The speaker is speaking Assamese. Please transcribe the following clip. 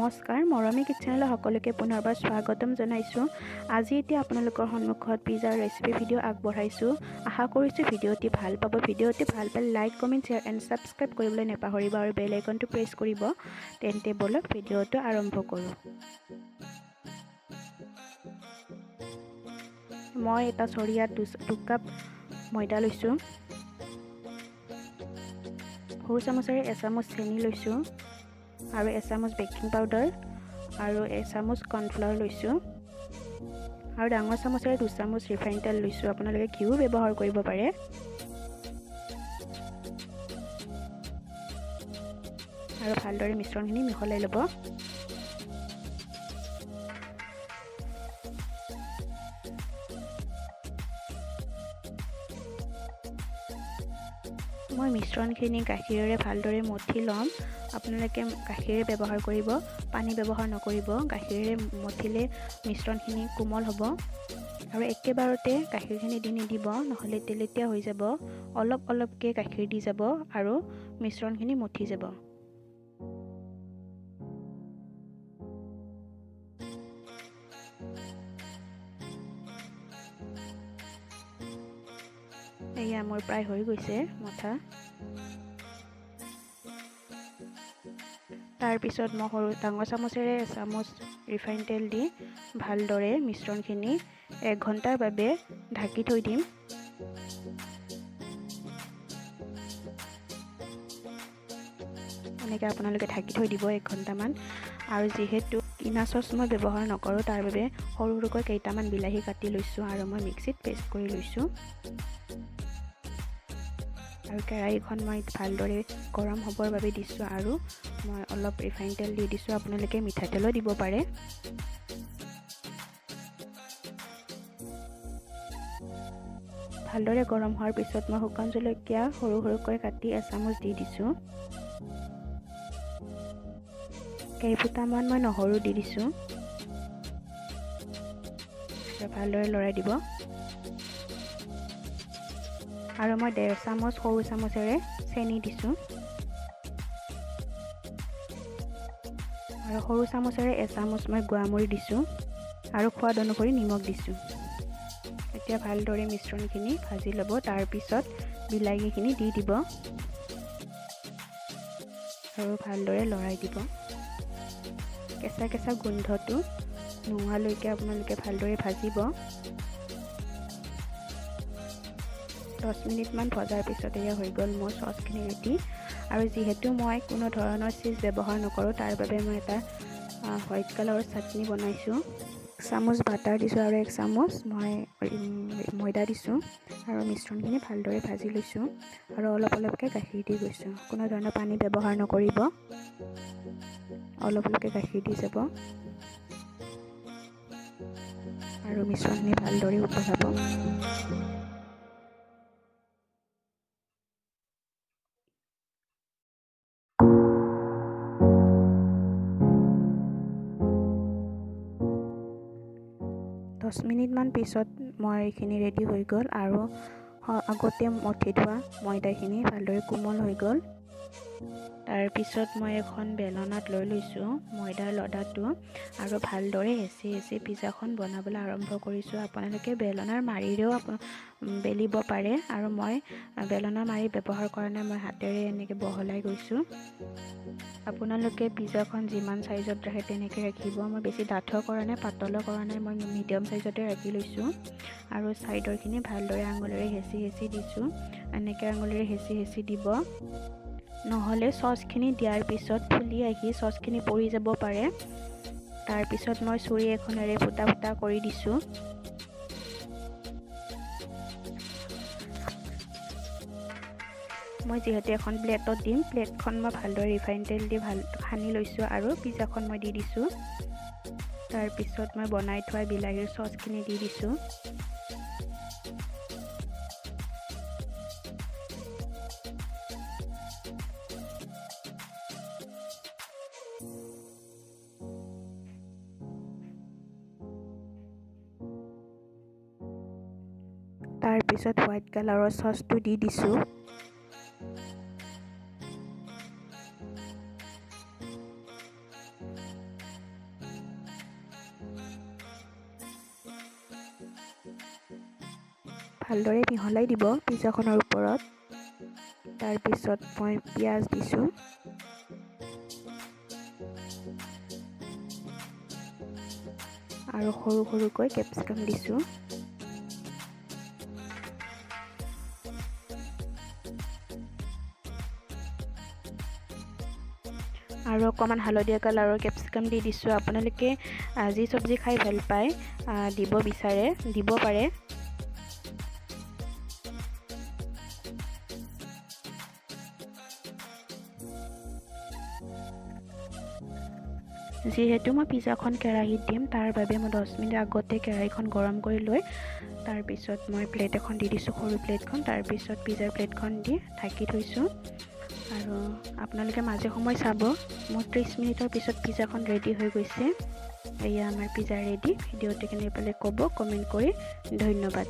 নমস্কাৰ, মৰমী কিটচেনলৈ সকলোকে পুনৰবাৰ স্বাগতম জনাইছোঁ। আজি এতিয়া আপোনালোকৰ সন্মুখত পিজ্জাৰ ৰেচিপি ভিডিঅ' আগবঢ়াইছোঁ। আশা কৰিছোঁ ভিডিঅ'টি ভাল পাব। ভিডিঅ'টি ভাল পালে like, comment, share and subscribe কৰিবলৈ নাপাহৰিব আৰু বেল আইকনটো প্ৰেছ কৰিব। তেন্তে ব'লক ভিডিঅ'টো আৰম্ভ কৰোঁ। মই এটা চৰিয়াত 2 কাপ ময়দা লৈছোঁ, সৰু চামুচেৰে এচামুচ চেনি লৈছোঁ আৰু এচামুচ বেকিং পাউডাৰ আৰু এচামুচ কৰ্ণফ্লাৱাৰ লৈছোঁ আৰু ডাঙৰ চামুচেৰে 2 চামুচ ৰিফাইন তেল লৈছোঁ। আপোনালোকে ঘিউ ব্যৱহাৰ কৰিব পাৰে। আৰু ভালদৰে মিশ্ৰণখিনি মিহলাই ল'ব। মই মিশ্ৰণখিনি গাখীৰেৰে ভালদৰে মঠি ল'ম। আপোনালোকে গাখীৰে ব্যৱহাৰ কৰিব, পানী ব্যৱহাৰ নকৰিব। গাখীৰেৰে মঠিলে মিশ্ৰণখিনি কোমল হ'ব আৰু একেবাৰতে গাখীৰখিনি দি নিদিব, নহ'লে তেলেতীয়া হৈ যাব। অলপ অলপকৈ গাখীৰ দি যাব আৰু মিশ্ৰণখিনি মঠি যাব। এয়া মোৰ প্ৰায় হৈ গৈছে মঠা। তাৰপিছত মই সৰু ডাঙৰ চামুচেৰে এচামুচ ৰিফাইন তেল দি ভালদৰে মিশ্ৰণখিনি 1 ঘণ্টাৰ বাবে ঢাকি থৈ দিম। এনেকৈ আপোনালোকে ঢাকি থৈ দিব 1 ঘণ্টামান। আৰু যিহেতু কিনা চচ মই ব্যৱহাৰ নকৰোঁ, তাৰ বাবে সৰু সৰুকৈ কেইটামান বিলাহী কাটি লৈছোঁ আৰু মই মিক্সিত পেষ্ট কৰি লৈছোঁ। আৰু কেৰাহীখন মই ভালদৰে গৰম হ'বৰ বাবে দিছোঁ আৰু মই অলপ ৰিফাইন তেল দি দিছোঁ। আপোনালোকে মিঠাতেলো দিব পাৰে। ভালদৰে গৰম হোৱাৰ পিছত মই শুকান জলকীয়া সৰু সৰুকৈ কাটি এচামুচ দি দিছোঁ। কেইফুটামান মই নহৰু দি দিছোঁ। ভালদৰে লৰাই দিব। আৰু মই 1.5 চামুচ সৰু চামুচেৰে চেনি দিছোঁ আৰু সৰু চামুচেৰে এচামুচ মই গুড়ামুড়ি দিছোঁ আৰু সোৱাদ অনুসৰি নিমখ দিছোঁ। এতিয়া ভালদৰে মিশ্ৰণখিনি ভাজি ল'ব। তাৰপিছত বিলাহীখিনি দি দিব আৰু ভালদৰে লৰাই দিব। কেঁচা কেঁচা গোন্ধটো নোহোৱালৈকে আপোনালোকে ভালদৰে ভাজিব। 10 মিনিটমান ভজাৰ পিছত এয়া হৈ গ'ল মোৰ চচখিনি ৰেডি। আৰু যিহেতু মই কোনো ধৰণৰ চীজ ব্যৱহাৰ নকৰোঁ, তাৰ বাবে মই এটা হোৱাইট কালাৰৰ চাটনি বনাইছোঁ। এক চামুচ বাটাৰ দিছোঁ আৰু এক চামুচ মই ময়দা দিছোঁ আৰু মিশ্ৰণখিনি ভালদৰে ভাজি লৈছোঁ আৰু অলপ অলপকৈ গাখীৰ দি গৈছোঁ। কোনো ধৰণৰ পানী ব্যৱহাৰ নকৰিব, অলপ অলপকৈ গাখীৰ দি যাব আৰু মিশ্ৰণখিনি ভালদৰে উতলাব। 10 মিনিটমান পিছত মই এইখিনি ৰেডি হৈ গ'ল আৰু আগতে মঠি থোৱা ময়দাখিনি ভালদৰে কোমল হৈ গ'ল। তাৰপিছত মই এখন বেলনাত লৈ লৈছোঁ ময়দাৰ লদাটো আৰু ভালদৰে হেঁচি হেঁচি পিজ্জাখন বনাবলৈ আৰম্ভ কৰিছোঁ। আপোনালোকে বেলনাৰ মাৰিৰেও বেলিব পাৰে আৰু মই বেলনাৰ মাৰি ব্যৱহাৰ কৰা নাই, মই হাতেৰে এনেকৈ বহলাই গৈছোঁ। আপোনালোকে পিজ্জাখন যিমান চাইজত ৰাখে তেনেকৈ ৰাখিব। মই বেছি ডাঠো কৰা নাই, পাতলো কৰা নাই, মই মিডিয়াম চাইজতে ৰাখি লৈছোঁ। আৰু ছাইডৰখিনি ভালদৰে আঙুলিৰে হেঁচি হেঁচি দিছোঁ। এনেকৈ আঙুলিৰে হেঁচি হেঁচি দিব, নহ'লে চচখিনি দিয়াৰ পিছত ফুলি আহি চচখিনি পৰি যাব পাৰে। তাৰপিছত মই চুৰি এখনেৰে ফুটা ফুটা কৰি দিছোঁ। মই যিহেতু এখন প্লেটত দিম, প্লেটখন মই ভালদৰে ৰিফাইন তেল দি ভাল সানি লৈছোঁ আৰু পিজ্জাখন মই দি দিছোঁ। তাৰপিছত মই বনাই থোৱা বিলাহীৰ চচখিনি দি দিছোঁ। তাৰপিছত হোৱাইট কালাৰৰ চচটো দি দিছোঁ। ভালদৰে মিহলাই দিব পিজ্জাখনৰ ওপৰত। তাৰপিছত মই পিঁয়াজ দিছোঁ। আৰু সৰু সৰুকৈ কেপচিকাম দিছোঁ। আৰু অকণমান হালধীয়া কালাৰৰ কেপচিকাম দি দিছোঁ। আপোনালোকে যি চব্জি খাই ভাল পায়, দিব বিচাৰে দিব পাৰে। যিহেতু মই পিজ্জাখন কেৰাহীত দিম, তাৰ বাবে মই 10 মিনিট আগতে কেৰাহীখন গৰম কৰি লৈ তাৰপিছত মই প্লেট এখন দি দিছোঁ, সৰু প্লেটখন। তাৰপিছত পিজ্জাৰ প্লেটখন দি ঢাকি থৈছোঁ আৰু আপোনালোকে মাজে সময়ে চাব। মোৰ 30 মিনিটৰ পিছত পিজ্জাখন ৰেডি হৈ গৈছে। এয়া আমাৰ পিজ্জা ৰেডি। ভিডিঅ'টো কেনে পালে ক'ব কমেণ্ট কৰি। ধন্যবাদ।